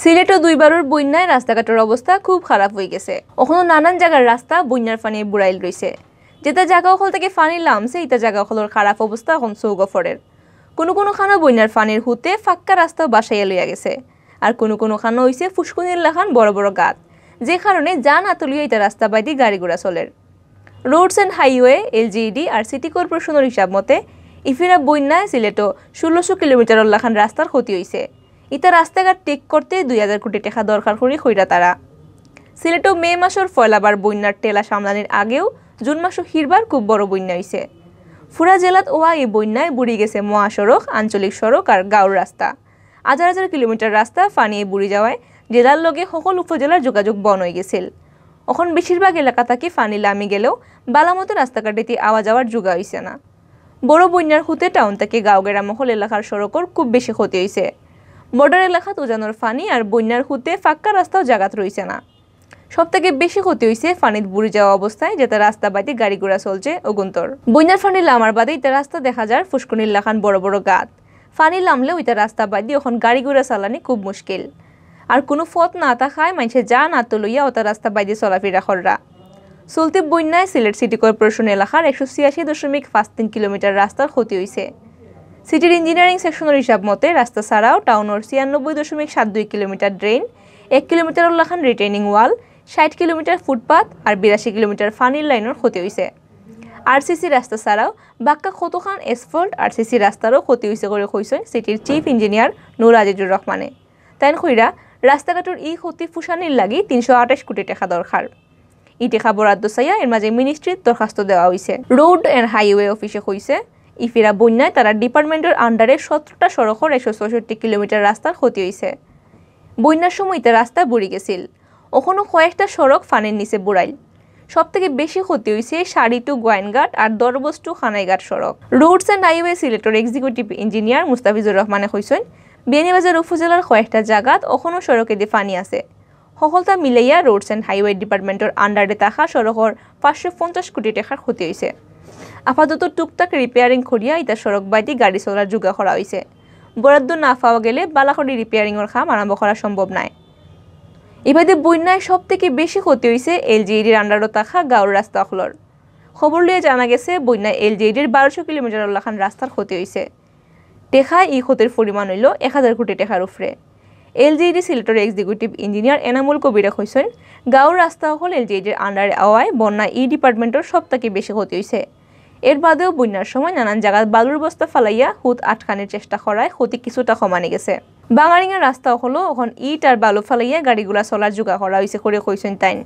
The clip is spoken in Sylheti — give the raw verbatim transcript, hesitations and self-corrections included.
সিলেটো দুইবারর বন্যায় রাস্তাঘাটর অবস্থা খুব খারাপ অইগেছে। অখনো নানান জাগার রাস্তা বন্যার পানিয়ে বুড়াইল রইছে। যেতা জাগা অকল থাকি পানি লামছে, ইতা জাগা অকলর খারাপ অবস্থা অখন চউখো পড়ের। কুনু কুনু খানো বন্যার পানির হুতে পাক্কা রাস্তাও ভাসাইয়া লইয়া গেছে, আর কুনু কুনু খানো অইছে ফুসকুনির লাখান বড় বড় গাত, যে কারণে জান আতো লইয়া ইতা রাস্তা বায়দি গাড়ি ঘোড়া চলের। রোডস অ্যান্ড হাইওয়ে, এলজিইডি আর সিটি কর্পোরেশনর হিসাব মতে, ইফিরা বন্যায় সিলেটো ষোলোশো কিলোমিটারর লাখান রাস্তার ক্ষতি অইছে। ইতা রাস্তাঘাট ঠিক করতে দুই হাজার কোটি টেকা দরকার করি কইরা তারা। সিলেটো মে মাসর পয়লাবার বন্যার ঠেলা সামলানির আগেও জুন মাসো হিরবার খুব বড় বন্যা অইছে। পুরা জেলাত অওয়া ই বন্যায় বুড়ি গেছে মহাসড়ক, আঞ্চলিক সড়ক আর গাঁওর রাস্তা। হাজার হাজার কিলোমিটার রাস্তা পানিয়ে বুড়ি যাওয়ায় জেলার লগে হকল উপজেলার যোগাযোগ বন্ধ অইগেছিল। অখন বেশিরভাগ এলাকা থাকি পানি লামি গেলেও বালামতো রাস্তাঘাটেদি আওয়া যাওয়ার যোগা অইছে না। বড় বন্যার হুতে টাউন থাকি গাঁও গেরাম অকল এলাকার সড়কর খুব বেশি ক্ষতি অইছে। বর্ডার এলাকাত উজানর পানি আর বন্যার হুতে পাক্কা রাস্তাও জাগাত রইছে না। সব থাকি বেশি ক্ষতি অইছে পানিত বুড়ি যাওয়া অবস্থায়, যেতা রাস্তা বায়দি গাড়ি ঘোড়া চলছে অগুন্তর। বন্যার পানি লামার বাদে ইতা রাস্তা দেখা যার ফুসকুনির লাখান বড় বড় গাত। পানি লামলেও ইতা রাস্তা বায়দি অখন গাড়ি ঘোড়া চালানি খুব মুশকিল। আর কুনু পথ না থাকায় মানষে জান আতো লইয়া অতা রাস্তা বায়দি চলাফিরা কররা। চলতি বন্যায় সিলেট সিটি কর্পোরেশন এলাকার একশো ছিয়াশি দশমিক পাঁচ তিন কিলোমিটার রাস্তার ক্ষতি অইছে। সিটির ইঞ্জিনিয়ারিং সেকশনর হিসাব মতে রাস্তা ছাড়াও টাউনর ছিয়ানব্বই দশমিক সাত দুই কিলোমিটার ড্রেন, এক কিলোমিটারর লাখান রিটেইনিং ওয়াল, ষাট কিলোমিটার ফুটপাত আর বিরাশি কিলোমিটার পানির লাইনর ক্ষতি অইছে। আরসিসি রাস্তা ছাড়াও বাক্কা কতখান এসফল্ট আরসিসি রাস্তারও ক্ষতি অইছে করি কইছইন সিটির চিফ ইঞ্জিনিয়ার নূর আজিজুর রহমানে। তাইন কইরা, রাস্তাঘাটর ই ক্ষতি পুষানির লাগি তিনশো আঠাশ কোটি টেকা দরকার। ই টেকা বরাদ্দ চাইয়া এর মাঝে মিনিস্ট্রিত দরখাস্ত দেওয়া অইছে। রোড অ্যান্ড হাইওয়ে অফিসে কইছে, ইফিরা বন্যায় তারার ডিপার্টমেন্টর আন্ডারে সতেরোটা সড়কর একশো চৌষট্টি কিলোমিটার রাস্তার ক্ষতি অইছে। বন্যার সময় ইতা রাস্তা বুড়ি গেছিল। অখনো কয়েকটা সড়ক পানির নিচে বুড়াইল। সব থাকি বেশি ক্ষতি অইছে শাড়ি টু গোয়াইনঘাট আর দরবস টু খানাইঘাট সড়ক। রোডস অ্যান্ড হাইওয়ে সিলেটর এক্সিকিউটিভ ইঞ্জিনিয়ার মুস্তাফিজুর রহমানে কইছইন, বিয়ানীবাজার উপজেলার কয়েকটা জাগাত অখনো সড়কেদি পানি আছে। হকলতা মিলাইয়া রোডস অ্যান্ড হাইওয়ে ডিপার্টমেন্টর আন্ডারে থাকা সড়কর পাঁচশো পঞ্চাশ কোটি টেকার ক্ষতি অইছে। আপাতত টুকটাক রিপেয়ারিং করিয়া ইতা সড়ক বায়দি গাড়ি চলার যোগা করা অইছে। বরাদ্দ না পাওয়া গেলে বালা করি রিপেয়ারিংর কাম আরম্ভ করা সম্ভব নায়। ইবাদে বন্যায় সব থাকি বেশি ক্ষতি অইছে এলজিইডির আন্ডারো থাকা গাঁওর রাস্তা অকলর। খবর লইয়া জানা গেছে, বন্যায় এলজিইডির বারোশো কিলোমিটারর লাখান রাস্তার ক্ষতি অইছে। টেকায় ই ক্ষতির পরিমাণ অইল এক হাজার কোটি টেকার উপরে। এলজিইডি সিলেটর এক্সিকিউটিভ ইঞ্জিনিয়ার এনামুল কবিরে কইছইন, গাঁওর রাস্তা অকল এলজিইডির আন্ডারে অওয়ায় বন্যায় ই ডিপার্টমেন্টর সব থাকি বেশি ক্ষতি অইছে। এর বাদেও বন্যার সময় নানান জাগাত বালুর বস্তা ফালাইয়া হুত আটকানির চেষ্টা করায় ক্ষতি কিছুটা কমানি গেছে। বাঙারিঙের রাস্তা অকলও অখন ইট আর বালু ফালাইয়া গাড়িগুলা চলার যোগা করা অইছে করি কইছইন তাইন।